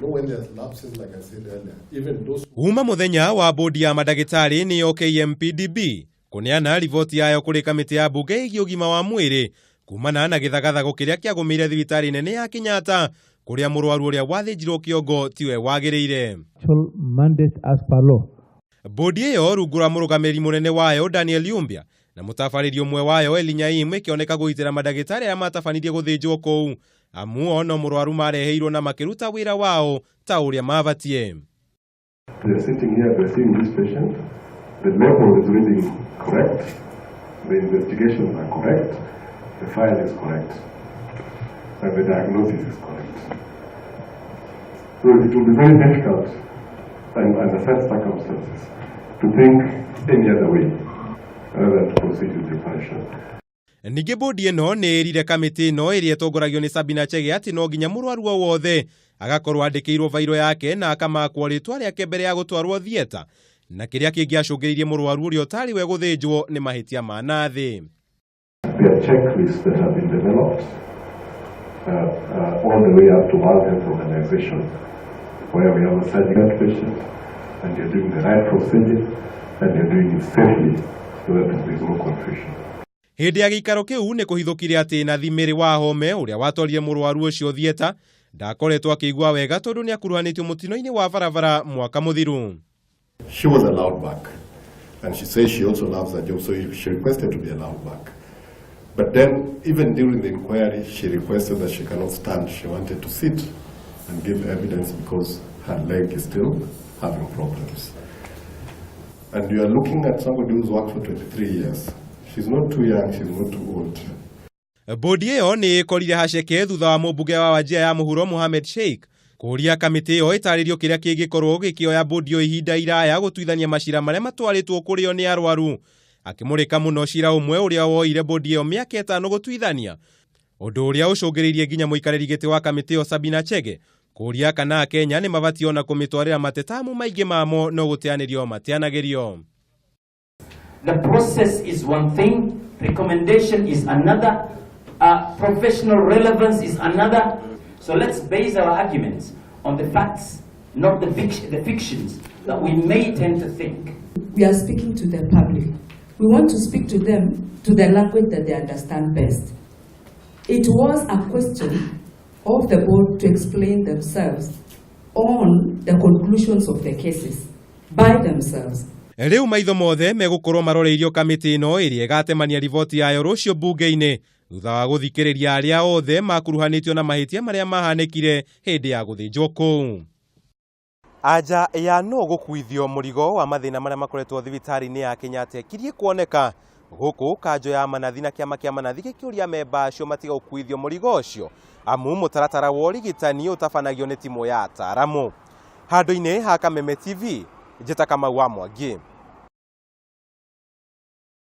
You know, when there's lapses, like I said earlier, even those Uma muthenya wa bodi ya mandagĩtarĩ nĩyo KMPDB kũneana riboti yayo kũrĩ kamĩtĩ ya mbunge ĩgiĩ ũgima wa mwĩrĩ kumana na gĩthagathago kĩrĩa kĩagũmĩire thibitarĩ nene ya Kenyatta kũrĩa mũrwaru ũrĩa wathĩnjirwo kĩongo tiwe wagĩrĩire. Actual mandate as per law. Bodi ĩyo rungu rwa mũrũgamĩrĩri mũnene wayo Daniel Yumbia na mũtabarĩri ũmwe wayo Eli Nyaim ĩkĩoneka kũgitĩra mandagĩtarĩ arĩa matabanirie gũthĩnjwo kũu amu o no mũrwaru mareheirwo na makĩruta wĩra wao ta ũrĩa mabatie. They are sitting here, they're seeing this patient, the level is reading correct, the investigations are correct, the file is correct, and the diagnosis is correct. So it will be very difficult and under such circumstances to think any other way other than to proceed with the operation. Ningĩ bodi ĩno nĩ ĩrire kamĩtĩ ĩno ĩrĩa ĩtongoragio nĩ Sabina Chege atĩ no nginya mũrwaru o wothe agakorwo andĩkĩirwo bairo yake na akamakwo rĩtwa rĩake mbere ya gũtwarwo theatre na kĩrĩa kĩngĩacũngĩrĩirie mũrwaru ũrĩa ũtarĩ we gũthĩnjwo nĩ mahĩtia ma nathĩ. There are checklists that have been developed all the way up to World Health Organization, where we have a surgical patient and you're doing the right procedure and you're doing it safely so that there is no confusion. Hĩndĩ ya gĩikaro kĩu nĩ kũhithũkire atĩ Nathi Mary Wahome ũrĩa watwarire mũrwaru ũcio theatre ndakoretwo akĩigua wega tondũ nĩ akuruhanĩtio mũtino-inĩ wa barabara mwaka mũthiru. She was allowed back. And she says she also loves her job, so she requested to be allowed back. But then, even during the inquiry, she requested that she cannot stand. She wanted to sit and give evidence because her leg is still having problems. And you are looking at somebody who's worked for 23 years. She's not too young, she's not too old. Bodi ĩyo nĩ ĩkorire haceke thutha wa mũmbunge wa Wajir ya mũhuro Mohamed Sheikh kũũria kamĩtĩ ĩyo ĩtarĩrio kĩrĩa kĩngĩkorwo gĩkĩoya bodi ĩyo ihinda iraya gũtuithania macira marĩa matwarĩtwo kũrĩo nĩ arwaru, akĩmũrĩka mũno cira ũmwe ũrĩa woire bodi ĩyo mĩaka 5 gũtuithania, ũndũ ũrĩa ũcũngĩrĩirie nginya mũikarĩri gĩtĩ wa kamĩtĩ ĩyo Sabina Chege kũũria kana Akenya nĩ mabatiĩ ona kũmĩtwarĩra matetamu maingĩ mamo no gũteanĩrio mateanagĩrio. The process is one thing, recommendation is another, professional relevance is another. So let's base our arguments on the facts, not the fictions that we may tend to think. We are speaking to the public. We want to speak to them to the language that they understand best. It was a question of the board to explain themselves on the conclusions of the cases by themselves. Rĩu maitho mothe megũkorwo maroreirio kamĩtĩ ĩno ĩrĩa ĩgatemania riboti yayo rũciũ mbunge-inĩ thutha wa gũthikĩrĩria arĩa othe makuruhanĩtio na mahĩtia marĩa mahanĩkire hĩndĩ ya gũthĩnjwo kũu. Anja ya no gũkuithio mũrigo wa mathĩna marĩa makoretwo thibitarĩ-inĩ ya Kenyatta ĩkirie kuoneka gũkũ kanjo ya manathi na kĩama kĩa manathi gĩkĩũria memba acio matiga gũkuithio mũrigo ũcio amu mũtaratara wa ũrigitani ũtabanagio nĩ timũ ya ataaramu. Handũ-inĩ ha Kameme TV, njĩta Kamau wa Mwangi.